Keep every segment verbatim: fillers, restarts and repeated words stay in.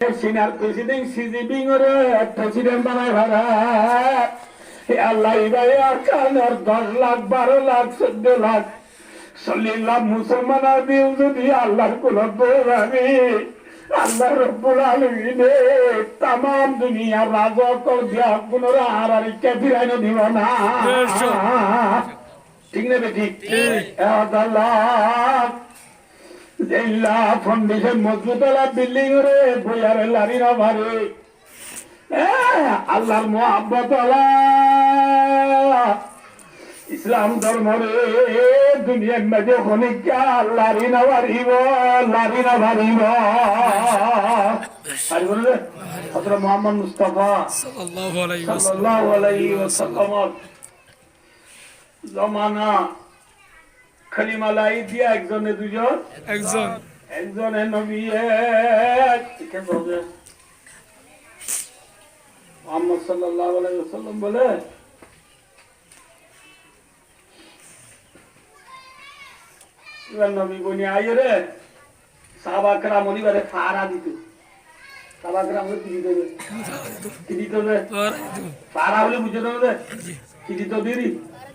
Sinar president Xi Jinping ore president banai fare. E Allah, ibá Arkanor doc lak, baró lak, sóiddo lak, sollic lak musolman adi zodi Allar kulot boi fari, Allah Rabbul Alamine tamam duniyar raja ókkol diya gunore añárar ikká firai no dibo na. Thík na bethík? Thík. E Allah, zeilla foundation mozbut ola building ore boiyare lari no fare. E, Allar muhabbot ola Islam dormore duniyar maze honikka lari no faribo, lari no faribo. Faribo na? Hozrot Muhammad Mustafa sallallahu alaihi wasallam. Sallallahu alaihi wasallam. Zomana kalima loi diya ekzone duizon? Ekzon. Ekzone nobi ek. Thík asé, bole. Muhammad sallallahu alaihi wasallam bole, ibá nobi boni aiyóre Sahaba keram ókkole ibáre fara dito. Sahaba keram ókkole ki dito de? Ki dito de? Fara dito. Fara bole buzó de? Ji. Ki dito de ri?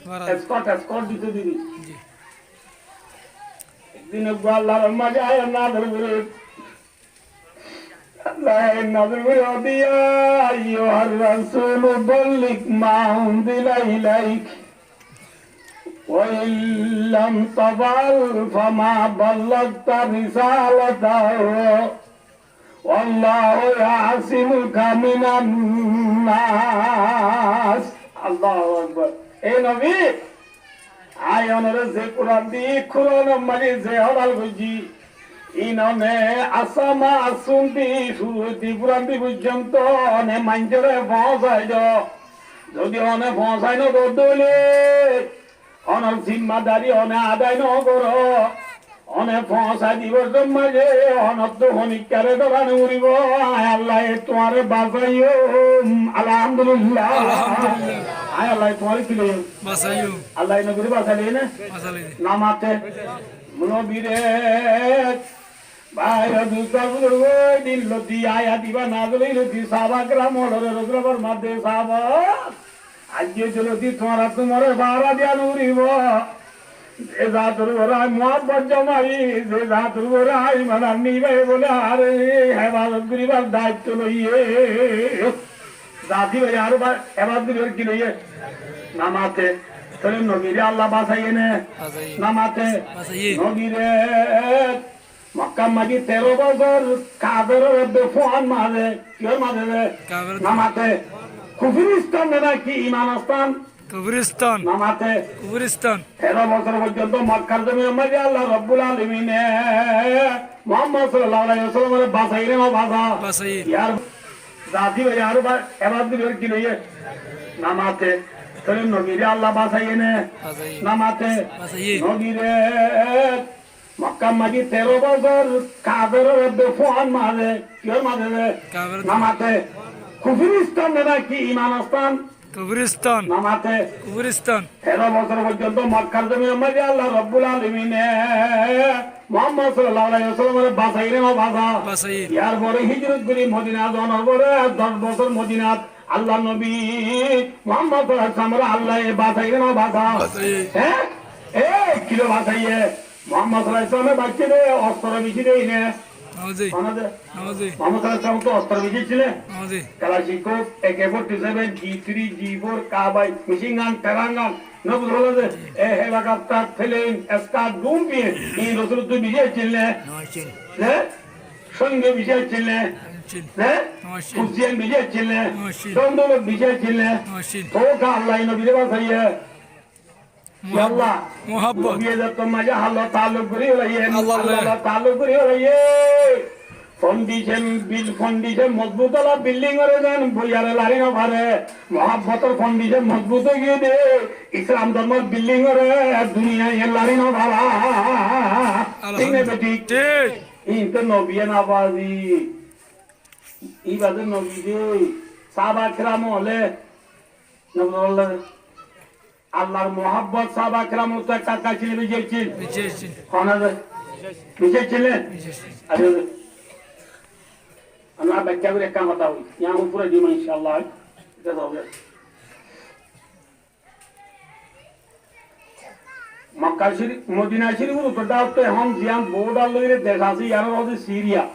Fara. Escort, escort dito de ri? Ji. Ekdin uggwá Allar maze ayat nazil óiye. Allah ayat nazil óiye de, يا أيها الرسول بلغ ما أنزل إليك وإن لم تفعل فما بلغت رسالته والله يعصمك من الناس. Allahu Akbar. E nobi, añí onore ze Kuran di, Kuranor maze ze hotá hoiyí, inone asama asum di cúru di Kuran di foijjonto one maincóre foóñsai do. Zodi one foóñsai no do de óile, onor zimmadari one adai no goró, one foóñsai dibar somot maze onottu honikkare dóra no foribo. Añí Allaye tuáñre basaiyum. Alhamdulillah. Alhamdulillah. Añí Allaye tuáñre ki loiyum? Basaiyum. Allaye nobire basaiyé na? Basaiyé. No mate. Nobire. Bái, dustó, buzurgó, e din loti ayat ibá nazil óiye de, sahaba keram ókkole Rosul formar de, sahaba, aijjó loti tuáñra tuáñre fara diya no foribo. Ze zator uore añí muhabbot zomai, ze zator uore añí iman anní, ibá bole añáre hefazot goribar daitto loiye. Zati bái, añáre ba-, hefazot goribar ki loiye? No mate. Tóile nobire Allah basaiye ne? Basaiye. No mate. Basaiye. Nobire Mokkar maze teró bosór kaferor edde fuañr maze, kiyor maze de? Kaferor. No mate. Kufuristan de naki imanostan? Kufuristan. No mate. Kufuristan. Teró bosór foijjonto Mokkar zominor maze Allah Rabbul Alamine Muhammad sallallahu alaihi wasallamore basaiye ne no basaiye? Basaiye. Yar zati bái, añáre ba-, ebar dibor ki loiye? No mate. Tóile nobire Allah basaiye ne? Basaiye. No mate. Basaiye. Nobire Mokkar maze teró bosór kaferor edde fuañr maze, kiyor maze de? Kaferor. No mate. Kufuristan de naki imanostan? Kufuristan. No mate. Kufuristan. Teró bosór foijjonto Mokkar zominor maze Allah Rabbul Alamine Muhammad sallallahu alaihi wasallamore basaiye ne no basaiye? Basaiye. Yar fore hijrot gori Modinat onor fore doc bosór Modinat Allar nobi Muhammad sallallahu alaihi wasallamore Allaye basaiye ne no basaiye? Basaiye. Hé? E, kiyólla basaiye? Muhammad sallallahu alaihi wasallam e baicce de, ostro beci de ne? No de. Hone de? No de. Muhammad sallallahu alaihi wasallam to ostro beci cile? No de. Kalashnikov, A K forty seven, G three, G four, carbine, machine gun, terang gun, no buzó de? E, helicopter, plane, Scud, dum biye, e Rosul to beci cile? No cile. Hé? Soinno beci cile? No cile. Hé? No cile. Kusiyan beci cile? No cile. Dondolo beci cile? No cile. To ka Allah nobire basaiye? Muhabbot. Yalla. Muhabbot. Nobi e zator maze Allah taalluk gori félaiye. Allah, Allah. Allah taalluk gori félaiye. Foundation bil-, foundation mozbut ola building ore zen boiyare lari no fare. Muhabbotor foundation mozbut ói giyé de, Islam dormor building ore duniyaye lari no fare. Thík ne bethík? Thík. Inte nobiye no bazi. Ibá de nobi de. Sahaba keram ókkole. Nobi ókkole. Allar muhabbot sahaba keramor to ekka ekka cile, beci cile? Beci cile. Hone de? Beci cile? Beci cile. Are de. Añára baiccá gorí ekkán hotá hoói, yián fúrai diyum, incállah. Iín Mokka Córi-, Modina Córif or uttorottú ehón ziyán bordar lói dec asé, yián ore hoó de Siriya.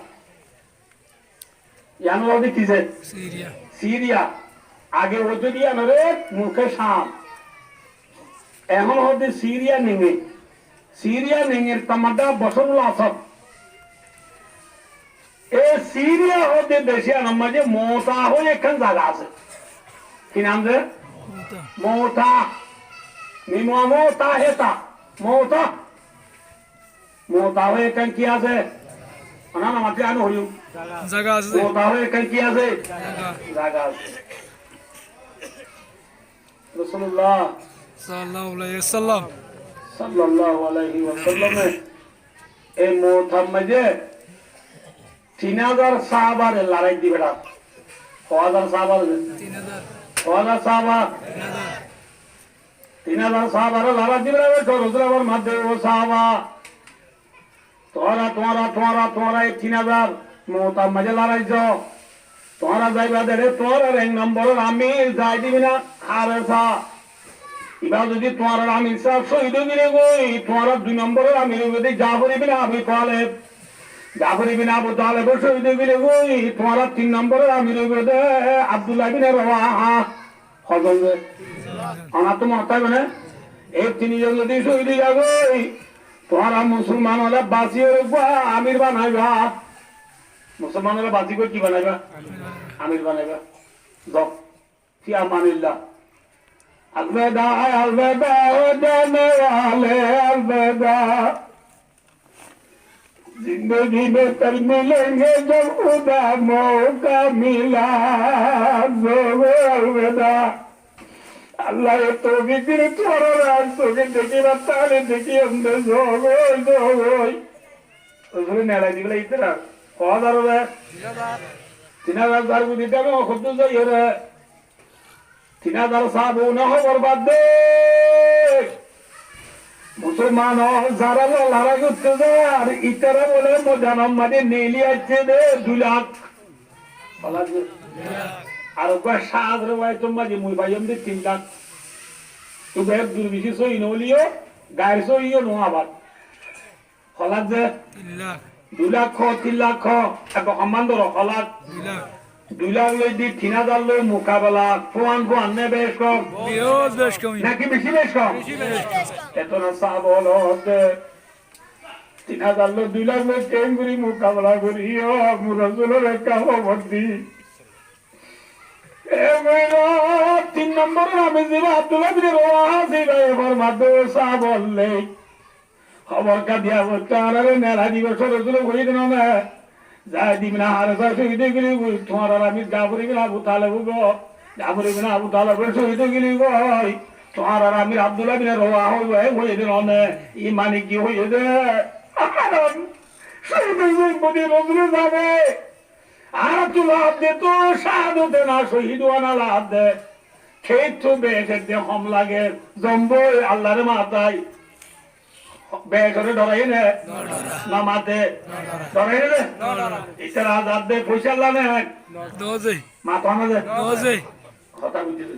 Yián ore hoó de ki ze? Siriya. Siriya. Age hoito de yián ore mulke Cam. Ehón hoó de Siriya nenge. Siriya nenge tamada Bosórul Asad. E Siriya hoó de dec yián or maze Muta hoói ekkán zaga asé. Ki nam ze? Muta. Muta. Mim wa mo ta he ta. Muta. Muta hoói ekkán ki asé? Onára no matí, añí hoiyum. Zaga asé. Muta hoói ekkán ki asé? Zaga. Zaga asé. Rosulullah sallallahu alaihi wasallam. Sallallahu alaihi wasallam e, e Mutar maze tin házar sáhabare lorái di beçá. Ko házar sáhabare? Tin házar. Ko házar sáhaba? Tin házar. Tin házar sáhabare lorái di beçá, Rosul abar matí de, "Ó sáhaba, tuáñra, tuáñra, tuáñra, tuáñra e tin házar Mutar maze lorái zo. Tuáñra zaiba de re, tuáñrar ek nombor amir Zaid ibne Haresa. Iba zodi tuáñrar amir sáb cóhid ói gilé goi, tuáñrar dui nombor amir óibo de Jafar ibne Abi Taleb. Jafar ibne Abu Taleb cóhid ói gilé goi, tuáñrar tin nombor amir óibo de Abdullah ibne Rawaha." Hozon ze? Onára to monot táibo né? E tin zon zodi cóhid ói za goi, tuáñra musolman ókkole basi ore uggwá amir banaiba. Musolman ókkole basi goi ki banaiba? Amir banaiba. Zo. Fi amanillah. الوداع، الوداع، جانے والے، الوداع۔ زندگی میں تر ملیں گے جب خدا موقع ملا، زوگو الوداع۔ Allah ye toufik dile tuáñrare ar sóke dekíbar táile dekíyum de, zogoi, zogoi. Rosule neelai dibálla itará. Ko házar óiye? Tin házar. Tin házar zar goi de, hoddúr zaiye re? Tin házar sáhaba ókkole hóbor fá de, musolman ókkol zará loi lorái goitté zar, itará bóle moidan or maze neeli aiccé de dui lak. Ar uggwá cáz rewayator maze mui faiyum de tin lak. Tui ek dur beci sóhi no óileyo, gair sóhi yo no abar. Ho lak ze? Tin lak. Dui lak ho, tin lak ho, ebo hom man dóro, ho lak? Dui lak. Dui lak loi de tin házar loi mukabela, fuan fuan né bec hom? Beci bec hom. Naki beci bec hom? Beci bec hom. Eto na sáhaba ókkole hoó de, tin házar loi dui lak loi keéngori mukabela goríyum, Rosulor ekká hóbor di. E mui tin nombor amir ziba Abdullah bin Rawaha ziba e formá de, sáhaba ókkole hóbor ka diya, tuáñrare neelai dibo, Rosule hoiyé de no né? Zaid ibne Haresa cóhid ói gilé goi, tuáñrar amir Jafar ibne Abu Taleb óibo. Jafar ibne Abu Taleb cóhid ói gilé goi, tuáñrar amir Abdullah ibne Rawaha óibo, e hoiyé de no né? Iín mane ki hoiyé de? Aram cóhid ói gilé goi, Rosule zane. Añárattú laf de to cáhadote na, cóhid óna laf de. Keéttu bec edde hom lage, zomboi Allahre matai. Bec ore dhoraiyé né? No dhora. No mate? No dhora. Dhoraiyé né? No dhora. Itará zar de foicá lla né? No ze. Mata na ze? No ze. Hotá buzí de.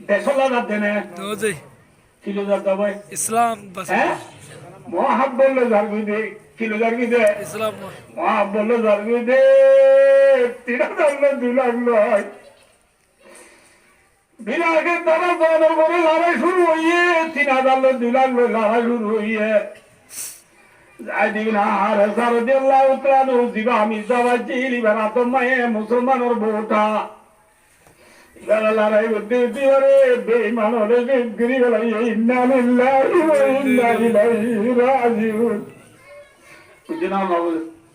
Decólla zar de né? No ze. Kiloi zar de bái? Islam basai. Hé? Muhabbot loi zar goi de. Kiloi zar goi de? Islam. Muhabbot loi zar goi de. Tin házar loi, dui lak loi. Bilakhe tará zonor uore lorai cúru óiye, tin házar loi, dui lak loi lorai cúru óiye. Zaid ibne Haresa rodiyallahu taala anhu ziba amir sáb accíl, ibar átor maze musolmanor bouta. Ibáre lorai goitte goitte ibáre beiman ókkole cóhid gorí félaiye. Inna lillahi wa inna ilaihi rajiun. Buijjó né?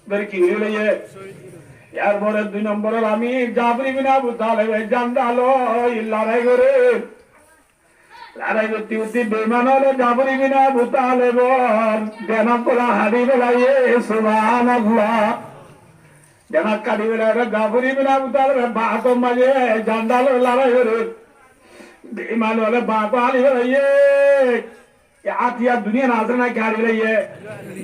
Ibáre ki gorí félaiye? Yar fore dui nombor amir Jafar ibne Abu Talebe zanda loi lorai gorer. Lorai goitte goitte beiman ókkole Jafar ibne Abu Talebor dhen ot fora haçi félaiye. Subhanallah. Dhen ot haçi félaiye, Jafar ibne Abu Talebe bá átor maze zanda loi lorai gorer. Beiman ókkole bá át haçi félaiye. E átiyar duniyai asé naki hári félaiye?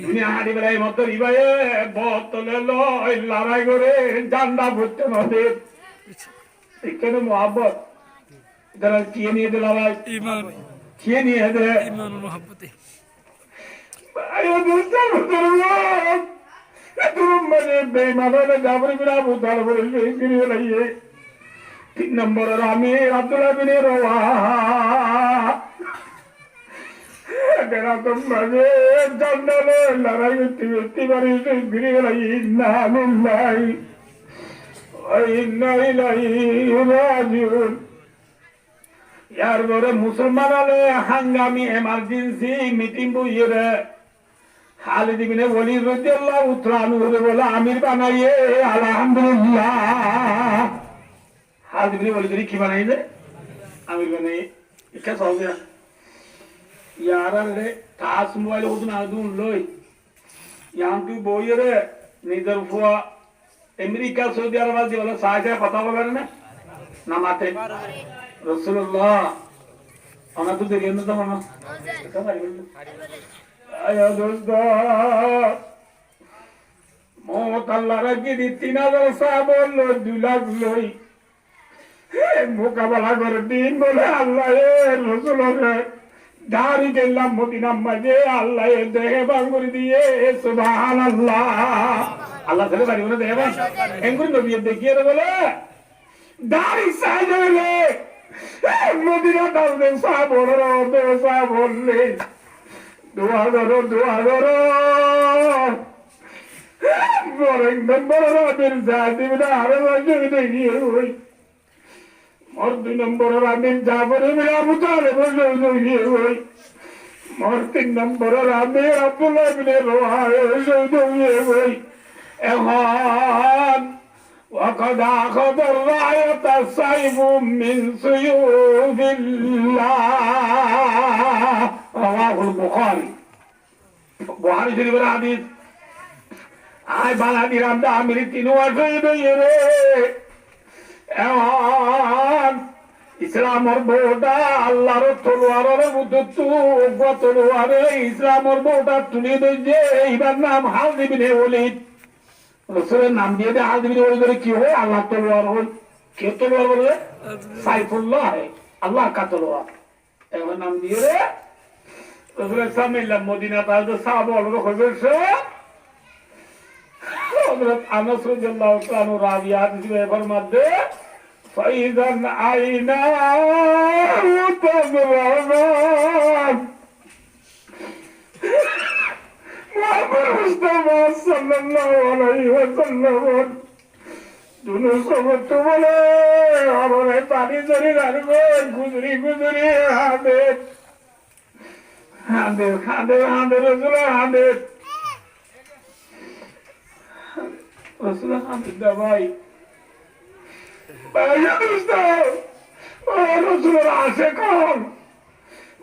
Duniyai hári félaiye, mottor ibáye botol loi lorai goré, zanda foitto no der. Ekkene muhabbot. Itara kiyé niyede lorai? Iman. Kiyé niyede? Iman, muhabbote. Bái, o dustó, buzurgo, e dúr maze beiman ókkole Jafar ibne Abu Talib ore cóhid gori félaiye. Tin nombor amir Abdullah bin Rawaha. Berator maze zanda loi lorai goitte goitte ibare cóhid gori félaiye. Inna lillahi wa inna ilaihi rajiun. Yar fore musolman ókkole hangami emergency meeting boiyóre Halid ibne Walid rodiyallahu taala anhu re bole amir banaiye, alhamdulillah. Halid ibne Walid re ki banaiye? Amir banaiye. Ekka sóoz ya. Yar fore tas mobile hodún adún loi. Yián tu boiyóre nizor fua Amerika, Saudi Arab ot dibálla sai sai hotá hoibar né? No mate. Rasulullah. Onar tu deri no to mano. Ay, o dustó. Mot Allah rakí di tin házar sáhaba loi, dui lak loi. He, mukabela gorer din bole Allah e Rosul ore dari gela Modinar maze Allah e dehé ban gori diye, subhanallah. Allah tala bari bole dehé ban. Engori nobi e dekiyore bole dari sai dile, he, Modinar dal de sáhaba ore, de sáhaba ore. Dua goro, dua goro. Mor ek nombor amir Zaid ibne Haresa cóhid ói giyói. Mor dui nombor amir Jafar ibne Abu Talib cóhid ói giyói. Mor tin nombor amir Abdullah ibne Rawaha cóhid ói giyói. Ehón وقد أخذ الراية سيف من سيوف الله. رواه البخاري. Buhári Córifor hádis. Añí bana dilam de amir tin wá cóhid óiye re. Ehón Islamor bouta Allar toluwaror bútottu uggwá toluware Islamor bouta tuli dóijje, ibar nam Halid ibne Walid. Rosulor nam diye de Halid ibne Walid ore ki hó? Allar toluwar hó. Ki toluwar bole? Saifullah, Allah ka toluwar. Ehón nam diye de. Rosulor sámne Modinat aiyóre sáhaba ókkol ore hoibar se. Hozrot Anas rodiyallahu taala anhu rawi hádis e formar de, فإذا عيناه تذرفان. Muhammad Mustafa sallallahu alaihi wasallam dunu sókottu bole horore faní zori zargoi, guzori guzori hañder. Hañder, hañder, hañder, Rosul hañder. Rosul hañder de bái. Bái o dustó, o Rosulor acek ókkol.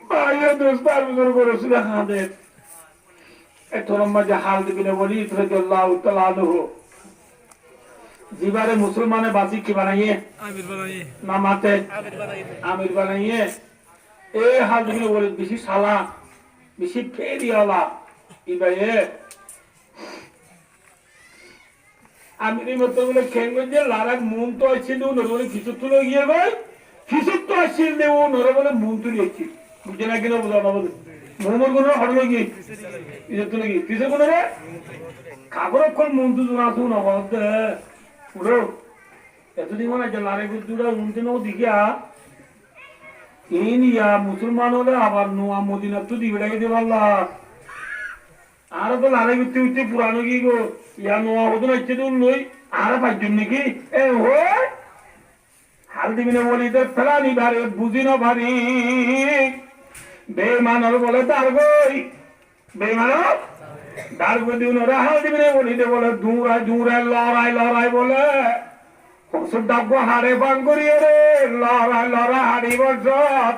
Bái o dustó, buzurgo, Rosul hañder. Ettór maze Halid ibne Walid rodiyallahu taala anhu, zibare musolmane basi ki banaiye? Amir banaiye. No mate. Amir banaiye. Amir banaiye. E Halid ibne Walid beci salak, beci feriwala. Ibaye amir e mottor bole kengori de lorai, muúntu accíl de, unore bole fisóttu loi giyé goi, fisóttu accíl de, unore bole muúntu loi accíl. Buzó né ki no buzó, no buzó? Muúnor gunore hoçé loi giyé? Fisóttu loi giyé. Fisór gunore? Kafir ókkol muúntu zura asé, no hoó de. Furo. Etodin mane je lorai goijjé, muúntu no dekiya. Iín ya musolman ókkole abar nuwa Modinattu di beçai de balla. Añára to lorai goitte goitte furan ói giyói, ya nuwa hodún aiccé de loi, añára faijjum niki? E hoi, Halid ibne Walide felan ibare buzi no fari, beimanor bole dar goi, beimanor dar goi di unore Halid ibne Walide bole duñrai duñrai, lorai lorai bole Hosur dhaggua hañçe bang goríyore, lorai lorai hañçibar sót,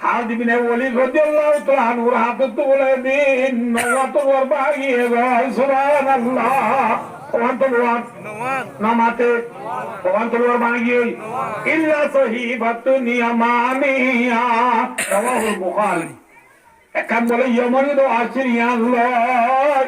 Halid ibne Walid rodiyallahu taala anhur hátottú bole din nowa toluwar báñgi giyói. Subhanallah. Hoón toluwar? Nowa. No mate. Hoón toluwar báñgi giyói? Nowa. Illa sahifatun yamaniya. Rawahul Bukhari. Ekkán bóle Yomon ot accíl, yián loi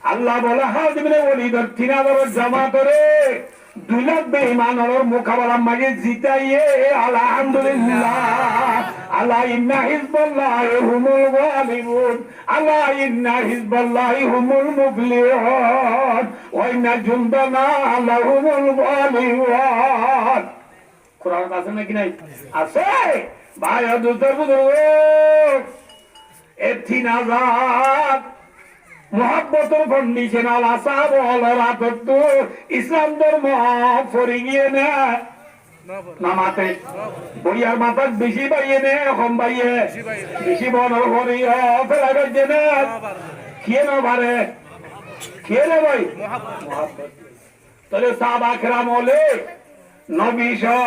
Allah bóle Hálid ibne Walidor tin házaror jomatoré dui lak beiman ólor mukabelar maze zitaiyé, alhamdulillah. Ala inna hizballahi humul ghalibun. Ala inna hizballahi humul muflihun. Wa inna jundana lahumul ghalibun. Kuranot asé náki nái? Asé. Bái o dustó buzurgo, e tin házar muhabbotor foundation ala sáhaba ólor átottú Islam dórmo fori giyé né no mate? Boiyar matát beci báiye né hom báiye? Beci báiye. Beci báiye. Félai faijjé né? Kiyé no fare? Kiyé no bái? Muhabbot. Tóile sáhaba keram ókkole nobi só,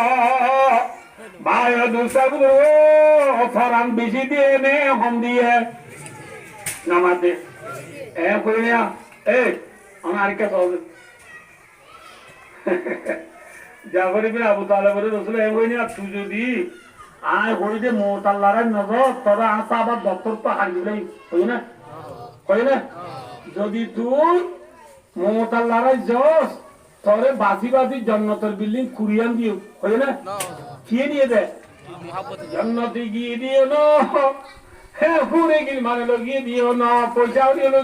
bái o dustó buzurgo, foran beci diyé né hom diyé? No mate. E hoiyé né, e, añára arekka sóo. Jafor ibne Abu Talebore Rosule e hoiyé né, tui zodi añí hoiyí de Mutar lorai no zos, tóile añí sáhabar doftor tó hári dilam, hoiyé né? Hoiyé né? Zodi tui Mutar lorai zos, tore basi basi jonnotor building kuri an diyum, hoiyé né? Kiyé diyé de? Jonnoti giyé diyé no, hé, hure gil mane loi giyé diyé no, foisa uri loi